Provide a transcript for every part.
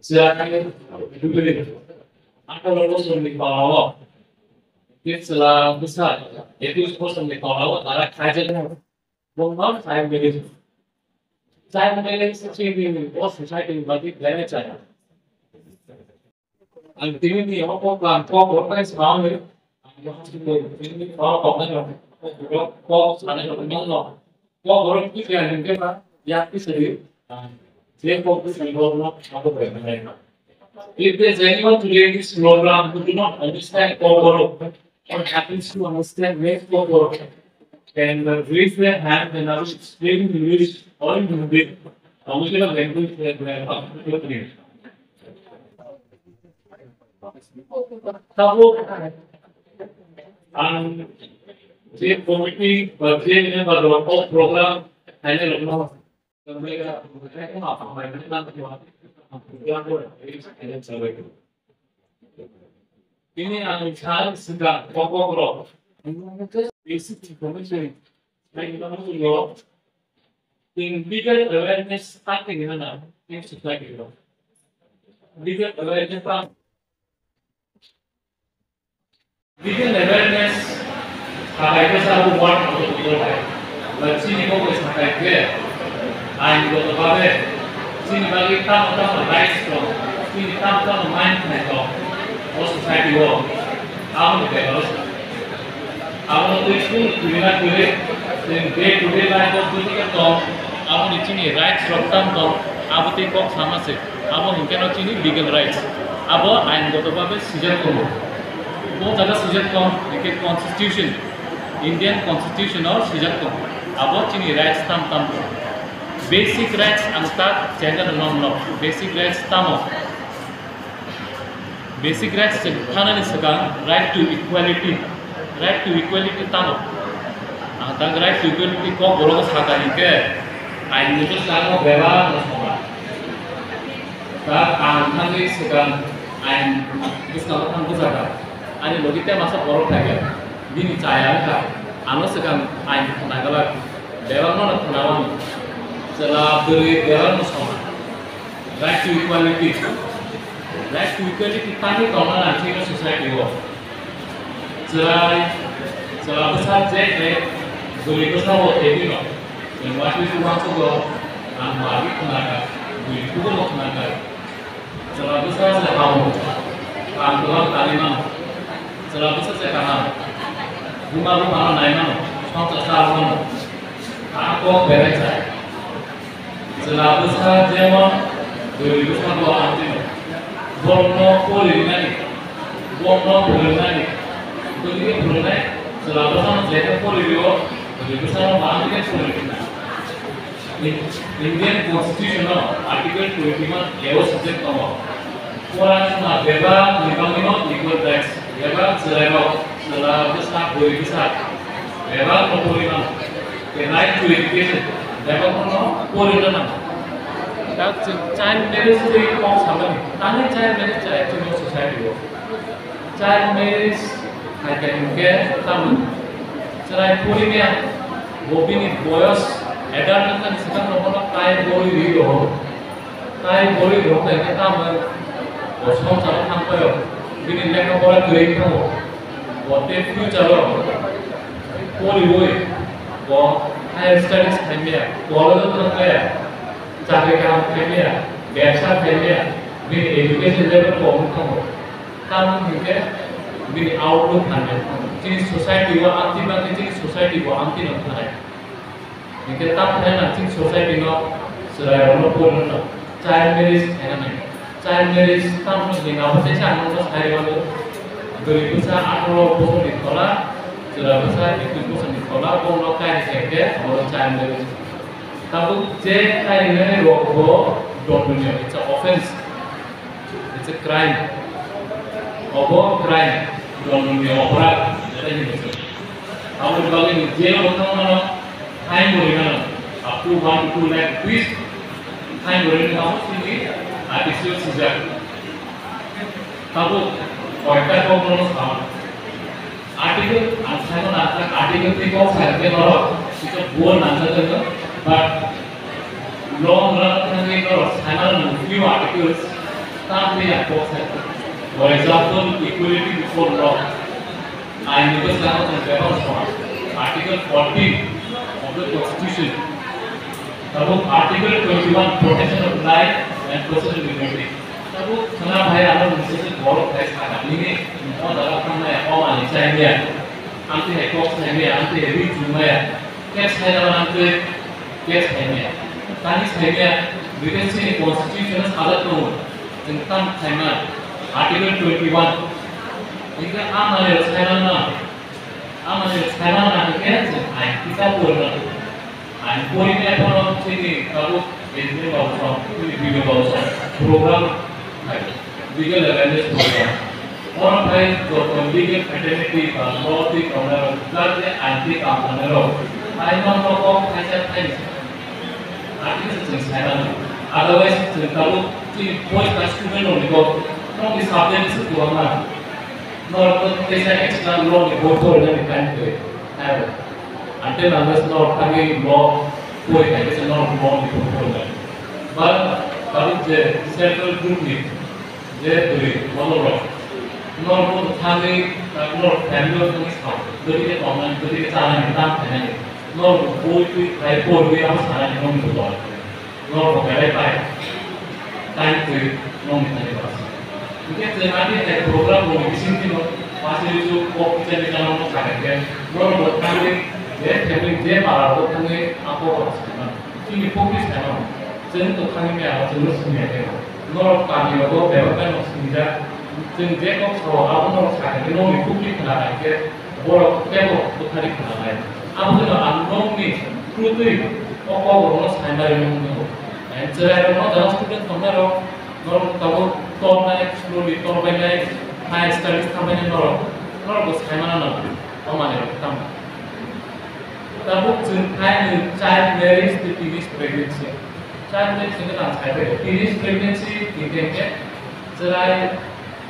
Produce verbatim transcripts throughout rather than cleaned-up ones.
Chwla thani dugri atharo bosorni tolao, chwla bwsa ekush bosorni tolao tara khaijak. Bongno child marriage. Child marriage chini o society ni bagwi belai chaya. Ang tini ni o kok ang kok kok nai swnam ni. Ang tini ni kok kok nai kok kok sanai kok nai no. Kok borok ki kya ni ke ba ya ki sari. Je kok ki sari no ko ko nai. If there is anyone today in this program who do not understand kok borok, what happens to understand next kok borok, can uh, raise their hand and I will explain in English or in Hindi. Original language that we are comfortable in. Tabuk ang je committee ba je member rok o program haino rokno ini ang sal sida kokok rok basic information in bigger awareness starting in a in society. Bigger awareness Legal awareness sakai khe sabo ward of the people hai. Ba chini kok bai sakai khe ain goto babe chini bagwi tamo tamo rights tong, chini tamo tamo mind hai tong o society o. Aboni bebak abono twi school kwrwina kwrwi chini day to day life o buji khe tong, aboni chini rights rok tam tong, abo twi kok sama se. Abo hwnkhe no chini legal rights. Abo ain goto babe sijak tongo. Bo jaga sijak tong hwnkhe constitution, Indian constitution o sijak tongo. Abo chini rights tam tam tong. Basic rights ang tak chengkha no no. Basic rights tamo? Basic rights se thanani swkang right to equality. Right to equality tamo? Ang tak right to equality kok borok sakha hwnkhe ain ni bwskango bebak no songkha. Tak ang thangwi swkang ain bwskango thang bwsakha. Ani logi te masa borok phaikha. Bini chaya wngkha. Ano swkang ain khna glak. Bebak no khna wani. Chwla bwrwi bebak no songkha. Right to equality. Right to equality tangwi tongna nang thwino society o. Chwrai, chwla bwsa je khe bwrwi bwsa bo tebwi no. Chwng waisui uansuk o ang bo agi khna kha, bwrwi kubuno khna kha. Chwla bwsa se hao, ang kwbang tani mano. Chwla bwsa se kaham, buma buma no nai mano, songcha cha mano. A kok berai chai. Chwla bwsa jemon bwrwi bwsa bo amtwino, borokno pori rinani, borokno pori rinani, bwrwi pori rinai, chwla bwsano je khe pori rio, bwrwi bwsano bo amtwino pori rinai. Indian Constitution o Article twenty-one A o subject tongo. Pora chwngma bebak ni bagwino equal rights, bebak chwrairok, chwla bwsa, bwrwi bwsa, bebak no pori mano. The right to education, bebak no pori na nango. Tak chwng child marriage twi kok samani, tani child marriage chaya chwngno society o. Child marriage hai khe hwnkhe tamo chwrai pori maya, bo bini boyos adult wngkha ni swkang rokno tai bori ri rwo. Tai bori rok hai khe tamo bo songcharo thang paio, bini lekha pora kwrwi thango, bo tei future o poriwi bo higher studies khai maya, college o thang paya, chakri kaham khai maya, bebsa khai maya, bini education level bo wng thango. Tamo hwnkhe bini outlook thangwi thango. Chini society o amtwi bagwi chini society bo amtwi no thanai. Hwnkhe tamo khe nang chini society no chwrairokno porino child marriage khaina nai. Child marriage tamo hwnkhe nabo teisa ang nokno sai rwmani. Bwrwi bwsa atharo bosorni thola, chwla bwsa ekush bosorni thola, bono kairi khe khe bono child marriage. Tabuk je kairinani rok bo dondoniya, it's a offense. It's a crime. Obo crime. Dondoniya oporad. Jetai hinwi se. Aboni bagwi ni jail o thangmano fine bo rinano. Up to one to two lakh rupees fine bo rinano. Abo simi artificial sijak. Tabuk koita kok bono sama. Article, ang saimano ang article tei kok sai khe norok kisa bo nangjak wngkha, but Law wngna thangwi norok saimano few articles tamni ang kok sai. For example, equality before law. Ain ni bwskango chwng bebak song. Article fourteen of the Constitution. Tabuk Article twenty-one, protection of life and personal liberty. Tabuk khana bhai ano mungsa se borok khai sakha nini o jaga thangnai o mani chaimaya. Amtwi hai kok saimaya, amtwi hai ri chumaya. Khe saidala amtwi khe saimaya. Tani saimaya, because chini constitution o sajak tongo. Chwng tam saima, Article twenty-one. Hingkhe a mani rok saimano, a mani rok saimano hingkhe chwng ain kisa purna. Ang porinai phano chini tabuk S D M babu song, chini B D O babu song, program hai, legal awareness program. Oro phai joto legal fraternity ba law twi tongnai rok, jat je ain twi kam tongnai rok, ain no no kok khaisa thai ni. Artist chwng sai mano. Otherwise chwng tabuk chini boys ba student rok ni kok, no ni subject se kuwang na. Norok teisa extra law ni boi porinani time kwrwi. Ayo. Until unless norok thangwi law pori khai khe norok law ni boi porinani. Ba tabuk je central group ni je kwrwi model rok. Norok bo thangwi norok family o thangwi sao. Bwtwi khe tongnani, bwtwi khe chanani, tam khainani. Norok boi twi khai porwi abo sanani norok ni boi. Norok bo belai pai. Time kwrwi nokni thani bas. Hingkhe chwng ani hai program rokni bisingtwi no masi rwchuk kok kichani channel no sakha khe norok bo thangwi je family je para rogo thangwi a kok rok sai mano. Chini pokri sai mano. Chwng to thangwi maya, chwng no simi ya khe. Norok kami rogo bebak bai no simi jak. Chwng je kok sao abo norok sakha khe nokni pokri khna hai khe Borok teibo bwthari khnanai. Abo hwno ang nokni kwrwtwi o kokrokno saimari nuknai. Chwrairokno jara student tongnairok, norok tabuk tornai, slowly torbainai, higher studies tangbainai norok, norokbo saimano nango o manwirok tamo. Tabuk chwng khainwi child marriage tei teenage pregnancy. Child marriage hwnkhe ang saibai teenage pregnancy hwnkhe chwrai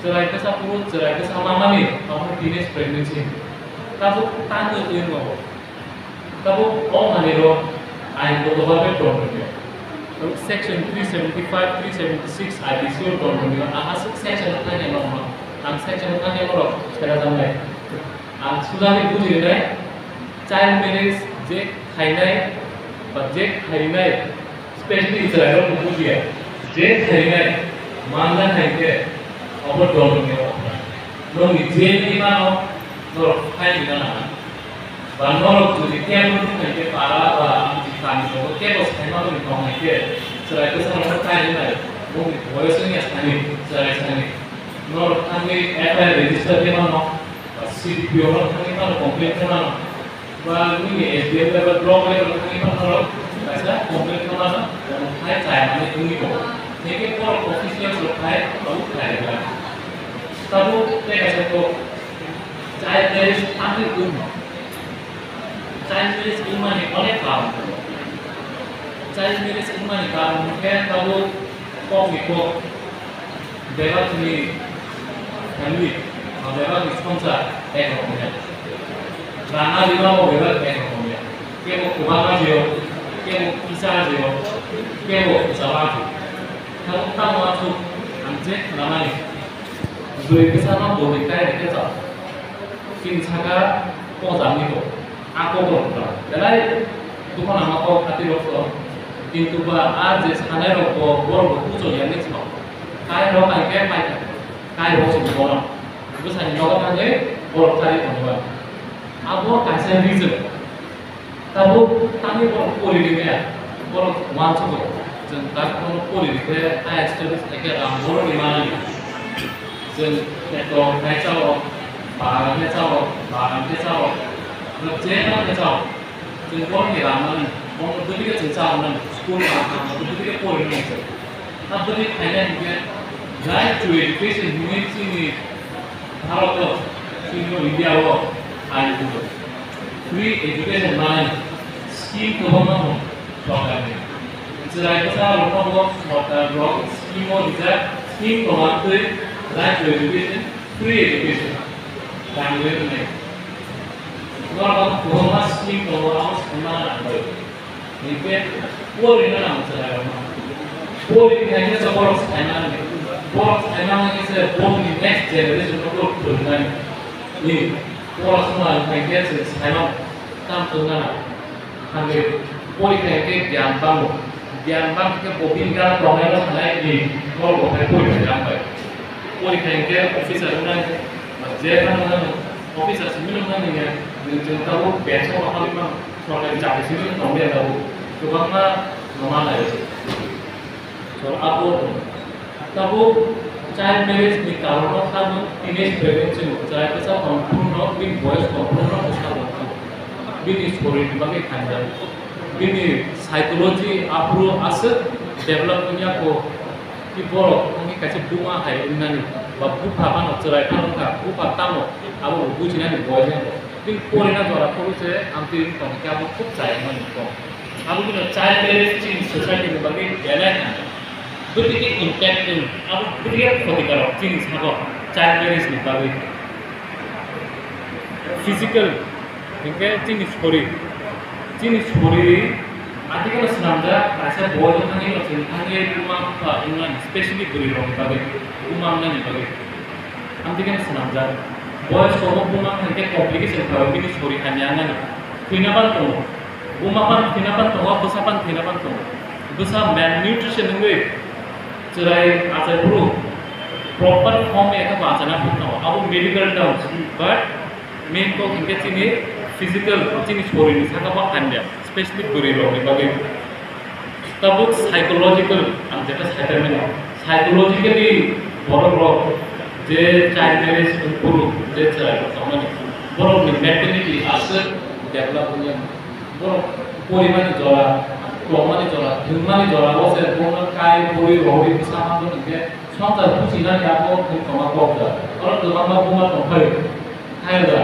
Chwrai kwsa phuru chwrai kwsa mamani abo teenage pregnancy. Tabuk tangwi twi wngo. Tabuk o manwirok ain kotor bai dondoniya. Tabuk section three seventy-five, three seventy-six I P C o dondoniya. Ang aswk section o thangya norok. Ang section o thangya norok sera jangnai. Ang sudari bujinai child marriage je khainai ba je khainai. Specially Israel rok bujiya, je khainai manja khaikhe obo dol ni okra. Nokni je ni mano norok khai ni nana. Ba norok jodi kebo nung khaikhe para ba ang ji kami ko kebo sai mano ni kong khaikhe chwrai bwsa rok khai ni nai. Nokni boyos wngya sani chwrai sani. Norok thangwi F I R register khe mano. Ba C D P O no thangwi mano complain khe mano. Ba nini S D M level, block level thangwi mano rok kaisa complain khe mano, omo khai chaya mani wngwi tongo. Hingkhe borok officials rok khai abo khai rwkha. Tabuk tei kaisa kok child marriage thangwi wngma. Child marriage wngmani onek karon tongo. Child marriage wngmani karon hwnkhe tabuk kokni kok. Bebak ni family, bebak ni songsa ek rokom ya. Rana rima bo bebak ek rokom ya. Kebo kubang ajio, kebo kisa ajio, kebo kuchaba ajio. Tamo tamo achu ang je khnamani. Bwrwi bwsano bwrwi kai rikhe chao. Chini saka pojak ni bo. A kokborok belai dukho nangma kok khati rok tong. Kintu ba a je sanai rok bo borok bo kuchuk ya ni sao. Kai rok hai khe pai kha. Kai rok se bono. Bwsani nogo thangwi borok chari tongo ba. Abo kaisa reason. Tabuk tangwi borok pori rimaya. Borok uansugo. Chwng tak bono pori rikhe higher studies ekhe rang borok ni manani. Chwng petrol khai chao, bagan khai chao, bagan khai chao, je no khai chao. Chwng borok ni rang mani, borok no bwtwi khe chwng chao nani, school ma thang bwtwi khe pori nani chwng. Abo bwtwi khainai hinkhe right to education hinwi chini Bharat o, chini India o ain kugo. Free education mani scheme kwbangma tongo. Sorkar ni. Chwrai bwsa rokno bo sorkar rok scheme o rijak, scheme tongma twi right to education, free education. Rang rwi rwnai. Norok kwbangma scheme tongo, abo swngna nangbai. Hinkhe Pori na nang chwrairokno. Pori khe khe se borok saimani. Borok saimani khe se bongni next generation no borok phwrwngnani. Ni borok swnam khe khe se saimano. Tam chwngna nang. Hangke pori khe khe gyan bango. Gyan bang khe bo bini gana tongnai no sanai ni borok bo khe pori khe lang bai. Pori khe khe officer wngnai je thang officer simi wngnai ni nge ni chwng tabuk bench o hamwi mang. Sorkari chakri simi tongwi ang tabuk kwbangma rwma nai. So, abo tabuk child marriage ni karon no tabuk teenage pregnancy no chwrai bwsa tong phuru no bini boyos tong phuru no bwsa tong phuru bini sorir ni bagwi khainjak bini psychology aphuru aswk develop wngya kho. Ki borok wngkhe kaisa buma hai wngnani ba bupha phano chwrai phano wngkha, bupha tamo abo bo bujinani boyos wngkha. Tei porina jora phuru se ang twi wng tong khe abo khub chayakmani kok. Abo bini child marriage chini society ni bagwi belai ha. Bwtwi khe impact wng, abo bwtwi khe khotikarok chini sago child marriage ni bagwi. Physical, hinkhe chini sorir, chini sorir athikeno swnamjak kaisa boi wngthangwi no chwng thangwi buma wngmani, specially bwrwi rokni bagwi buma wngnani bagwi. Amtwi khe swnamjak. Boyos komo buma hinkhe complication khaio, bini sori hamya wngnani. Thwina ban tongo. Buma ban thwina ban tongo, bwsa ban thwina ban tongo. Bwsa malnutrition wngwi chwrai achai phuru proper form ekha bo achana phuru tongo. Abo medical terms, but main kok hinkhe chini physical, chini sorini saka bo hamya, specially bwrwi rokni bagwi. Tabuk psychological, ang jeta saitharmani, psychologically borok rok je child marriage wngphuru je chwrai rok tongmani, borok ni mentality aswk develop wngya, borok porimani jora, tongmani jora, thwngmani jora o se bono kai pori rogwi bwsa manjak hinkhe swngchar buchinani abo thwng tongma kok da, oro kwbangma buma tongphai. Hai da,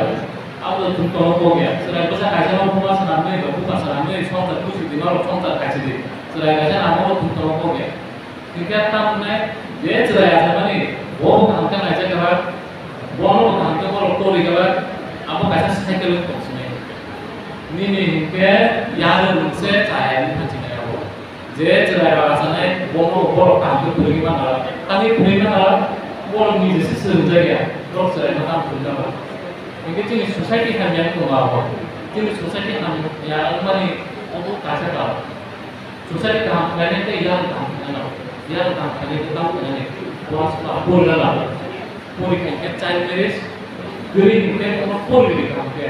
abo thum tongo kok ya. Chwrai bwsa kaisa no buma swnamwi, ba buma swnamwi, swngchar kusi di, norok swngchar kaisa di. Chwrai kaisa namo bo thum tongo kok ya. Hinkhe tamni je chwrai achaimani, bo bo kaham khe naijak kwrak, bono bo kaham khe borok torwi kwrak, abo kaisa cycle wng tong sinai. Nini hinkhe yaro nwng se chaya wng thansinai abo. Je chwrai rok achanai bono borok kaham khe phwrwngwi mano, tamni phwrwngwi mano, borok ni jesa swrwngjak ya, borok chwrai no tamo phwrwngna ba. Hinkhe chini society hamya wngma abo, chini society hamya wngmani obo kaisa karon. Society kaham khlainai tei yang kaham khlainai, yang kaham khlainai tei tamo khlainai, borok chwla pori rwla, pori khaikhe child marriage, gari hinkhe bono pori rwdi kaham khe.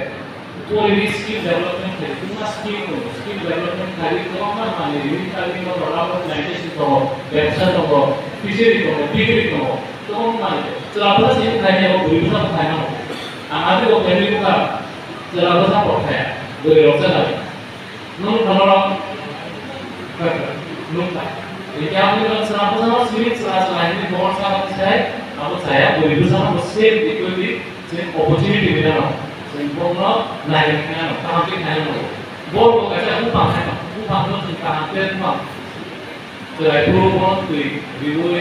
Already skill development khlai, tungma skill tongo, skill development khlai, kwbangma manwi rini khlai, nogo rubber plantation tongo, bebsa tongo, fishery tongo, piggery tongo, kwbangma manwi. Chwla bwsa se khlai, abo bwrwi bwsa bo khlai nango. Ang abo bo khlai nukha, chwla bwsa bo khlai, bwrwi rok chwla. Nung kono rok, nung ta. Ini abo ni chwla bwsa no simi chwla chwla hini bor sa sai, abo chaya, bwrwi bwsa no same equally. Chwng opportunity rinano, chwng bongno naiwi khainano, kaham khe khainano. Bol bo kaisa buphang khaino, buphang no chwng kaham khe buphang. Chwrai phuru bono twi riui,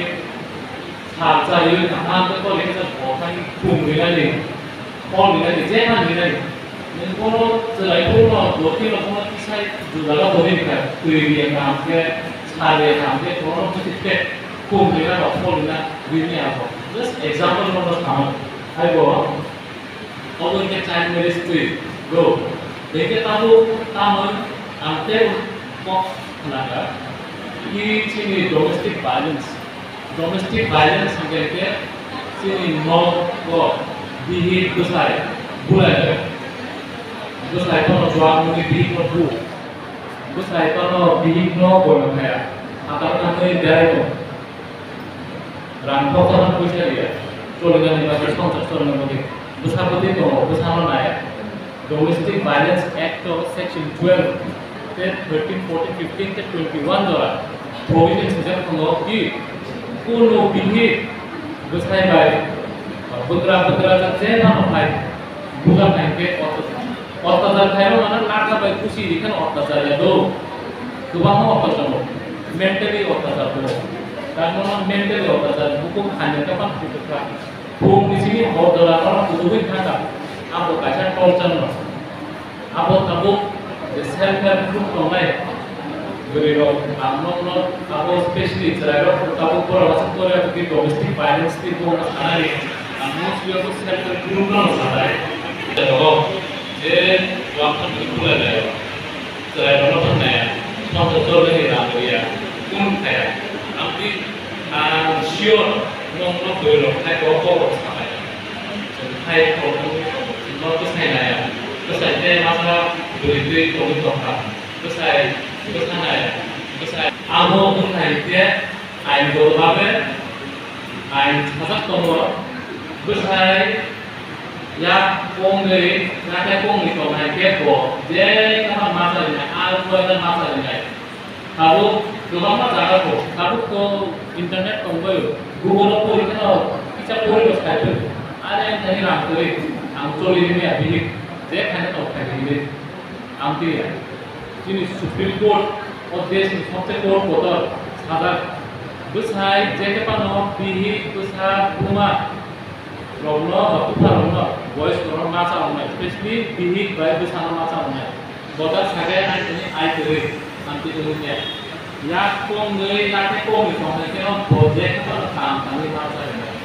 sal chariui, kaham khe kori khe bo khai khum rinani, phol rinani, je man rinani. Nwng bono chwrai phuru no doti no bono kisai juda no dori kha, twi riya kaham khe, sal riya kaham khe, bono bwtwi khe khum rina ba phol rina rini abo. Just example bono samo. Hai bo. Obo hinkhe child marriage twi go. Hinkhe tabuk tamo ang tei kok khnaga. I chini domestic violence. Domestic violence hinkhe hinkhe chini nogo bihik bwsai bulai. Bwsai bono chuak mani bihik no bu. Bwsai bono bihik no bono khaya. Hatal thangwi berai tong. Rang khoroksa no puisa riya, cholinani bagwi, songchar cholina bagwi bwsa bwtwi tongo, bwsano naya. Domestic Violence Act o Section twelve tei thirteen, fourteen, fifteen tei twenty-one jora provision swijak tongo ki, kunu bihik bwsai bai bwkra bwkra jak je mano phai, buja phai khe otw-, otwchar khairok mano laka bai kusi rikheno otwchar ya do. Kwbangma otwchar tongo, mentally otwchar tongo. Kaisa mentally otwchar, bukhuk hamya khe phano kuchuk kha. Bumung ni simi hor jora no kuchugwi thangkha. Abo kaisa torture no. Abo tabuk je self help group tongnai, Bwrwi rok ang nokno abo specially chwrai rok tabuk borok aswk pore abo khe domestic violence tei bo sanani ang mostly abo self help group no sanai. Abo je wak thang ni kulai lai chwrai rok no thang nai ya thang to chor ni rang ya kun thaya ang ti ang sure nokno bwrwi rok khai ko ko sanai khai ko no bwsai nai ya bwsai tei masa bwrwi twi tongwi tongkha. Bwsai, bwsanai, bwsai. Abo wngkha hinkhe ain dol babe ain sajak tongo. Bwsai yak kongwi, yakhai kongwi tongnai khe bo je khama ma chalinai, al boyla ma chalinai. Tabuk kwbangma jaga bo, tabuk to internet tongbaio. Google o pori kheno kisa pori bo sai phuru. Are ang thani rang kwrwi, ang choli rimya bihik, je khani tong khai hinwi. Amtwi ya. Chini Supreme Court o desh ni sobse court kotor sajak. Bwsai je khe phano bihik bwsa buma rokno ba bupha rokno boys rokno ma cha wngnai, specially bihik bai bwsano ma cha wngnai. Bodar sage ai tini ai kwrwi amtwi wngya. Yak kongwi yak kongwi tongnai khe no bo je khe phano kam thangwi ma cha wngnai.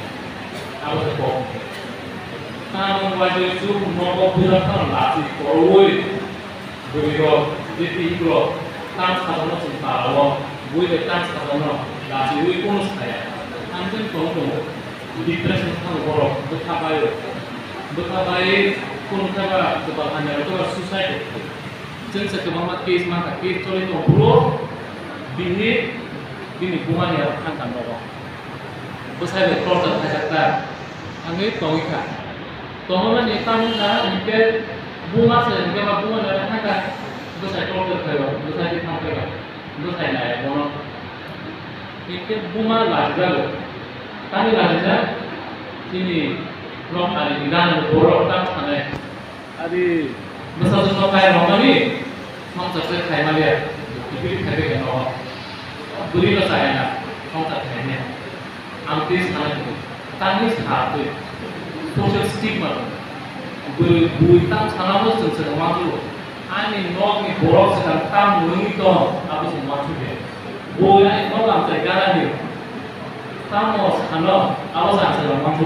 Abo se kok. Tamoni bagwi chwng nogo puila phano lachi kwrwi bwrwi rok, je twi rok, tam sajano chwng tala o, bui bai tam sajano lachiwi kunu saya. Ang chwng tong tongo, depression thang borok, bwkha bai, bwkha bai kunu khe ba kwtal hamya rok khe ba suicide rok. Chwng se kwbangma case mankha, case choli tongo phuru bini, bini buma ni aro thang kha nogo. Bwsai bai torture khaijak ta, thangwi tongwi kha. Tongmani tamo wngkha hinkhe buma se hinkhe ba buma ni aro thang kha, bwsai torture khaio, bwsai twi thang khaio, bwsai nai bono. Hinkhe buma lajijago, tamni lajijak chini nok ani ni gana borok tam sanai. Adi bwsajwk no kai rwmani swngchar se khai maliya, bwrwi khai bai khe no bwrwi no chaya na swngchar khai maya. Ang tei sana twi tangwi sa twi social stigma bwrwi bwrwi tang sana bo chwng se ma tu ani nok ni borok se tam tam nwi tong abo se ma tu de bwrwi ani nok am chai gana ni tamo sano abo sa se ma tu.